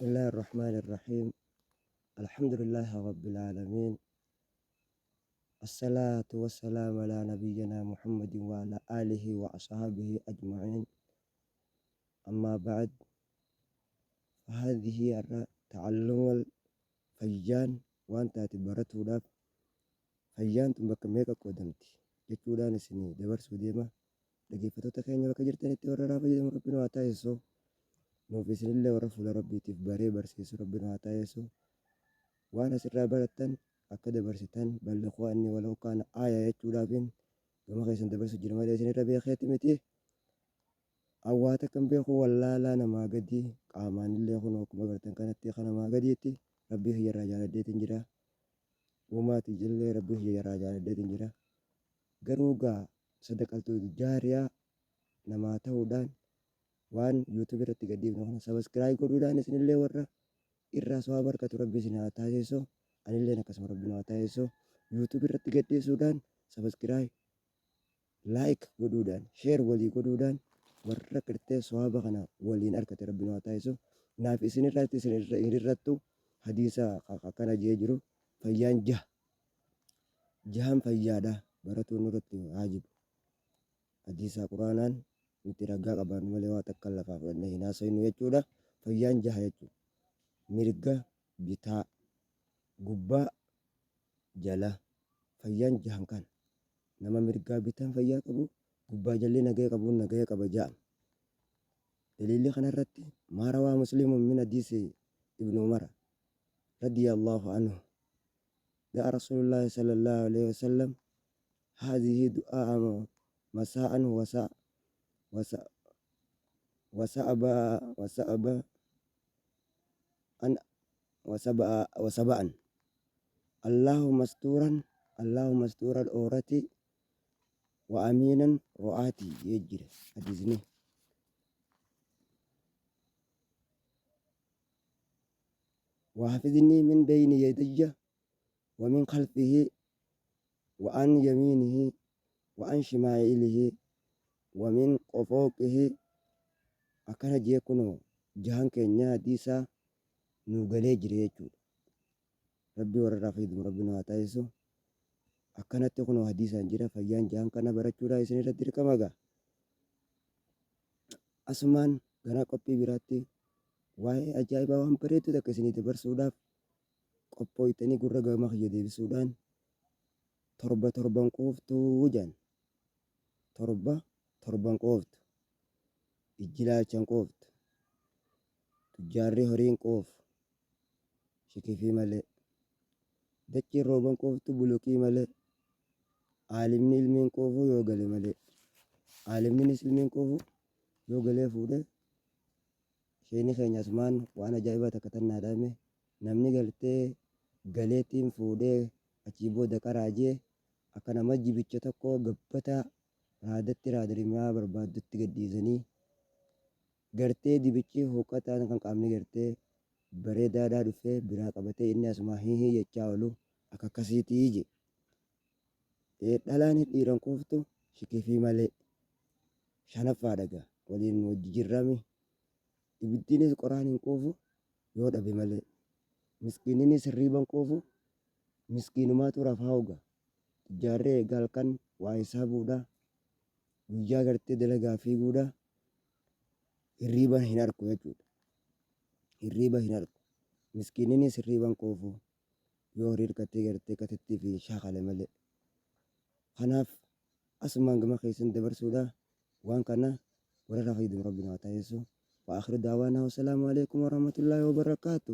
بسم الله الرحمن الرحيم الحمد لله رب العالمين الصلاة والسلام على نبينا محمد وعلى آله وأصحابه أجمعين أما بعد فهذه تعلم fayyaan waan taate baratuudhaaf fayyaan tun bakka meeqa qoodamti jechuudhaan isinii dabarsuu deema. Dhaggeeffattoota keenya bakka jirtanitti warra irraa fayyadamu Rabbi nu haa taasisu. Nuuf isinillee warra fuula Rabbiitiif baree barsiisu Rabbi nu haa taasisu. Waan asirraa barattan akka dabarsitan balliquu anni walaw kaana aaya jechuudhaafin gama keessan dabarsu jira malee isinirra beekeeti miti. An waa takka hin beeku wallaalaa namaa gadi qaamaanillee kunoo akkuma agartan kanatti ka namaa gadiitti Rabbii kiyya irraa jaaladheetiin jira. Uumaa tiyyallee Rabbii kiyya irraa jaaladheetiin jira. Garuu gaa sadaqaltu jaariyaa namaa ta'uudhaan waan YouTube irratti gadhiifnu kana sabaskiraayib godhuudhaan isinillee warra irraa sawaaba argatu Rabbi isin haa taasisu. Anilleen akkasuma Rabbi nu haa taasisu. YouTube irratti gadhiisuudhaan sabaskiraayib like godhuudhaan share walii godhuudhaan warra qirtee sawaaba kana waliin arkate rabbi nu haa taasisu. Naaf isin irratti isin hin irrattu hadiisa akkana jee jiru fayyaan jaha jahan fayyaadha baratuun nurratti waajibu. Hadiisa quraanaan nuti ragaa qabaannu malee waa takka lafaa fudhannee hin haasofnu jechuudha. Fayyaan jaha jechuudha. Mirga bitaa gubbaa jala fayyaan jahan kana. Nama mirgaa bitaan fayyaa qabu gubbaa jalli nagaya qabuun nagaya qaba ja'ama. Daliilli kanarratti maa rawaa muslimun min hadiisi ibnu umara radiyallahu anhu da'a rasuulullaahi sallallahu alaihi wasallam haadhihi du'aa'a masaa'an wasa wasa wasa'aba wasa'aba an wasaba'a wasaba'an Allahumma astuuran Allahumma astuuran oorati wa amiinan ro'aati jee jira hadiisni. Wa hafiznii min beyni yadayya wa min khalfihi wa an yamiinihi wa an shimaa'ilihi wa min fawqihi akkana jee kunoo jahan keenya hadiisaa nuu galee jira jechuudha. Rabbi warra irraa fayyadamu Rabbi nu haa taasisu. Akkanatti kunoo hadiisaan jira fayyaan jahan kana barachuudhaa isin irratti dirqama gaa. Asumaan gara qophii biraatti waa'ee ajaa'ibaa waan bareedduu takka isinii dabarsuudhaaf qophooytanii gurra gama kiyya deebisuudhaan torba torban quuftuu jedhan. Torba torban quuftu. Ijji laalchan quuftu. Tujjaarri horiin quufu. Shikifii malee. Dachiin rooban quuftu buluqii malee. Aalimni ilmiin quufu yoo gale malee. Aalimninis ilmiin quufu yoo galee fuudhe. Sheeni keenya asumaan waan ajaa'ibaa takka tan naa dhaame. Namni galtee galeetiin fuudhee achii booda qaraa jee akka nama jibicha tokko gabbataa raadatti raada rimaa barbaaddutti gadhiisanii gartee dibichi huuqqataan kan qaamni gartee bareedaadhaa dhufee biraa qabatee inni asumaa hii hii jechaa oolu akka akkasiitii je. Dhalaan dhiiran quuftu shikifii malee. Shanaffaadha gaa waliin wajji jirrami. Ibiddiinis qoraan hin quufu yoo dhabe malee. Miskiinninis hirriiba hin quufu miskiinumaatu rafaa uga. Tujjaarri eega halkan waa hisaabuudha. Guyyaa gartee dalagaa fiiguudha. Hirriiba hin arku jechuudha. Hirriiba hin arku. Miskiinninis hirriiba hin quufu yoo horii hirkattee gartee akkasitti fi shaakale malee. Kanaaf asumaan gama keessan dabarsuudha. Waan kana warra irraa fayyadamu Rabbi nu haa taasisu. Wa akhiru daawaanaa wassalaamu alaikum warahmatullaahi wabarakaatu.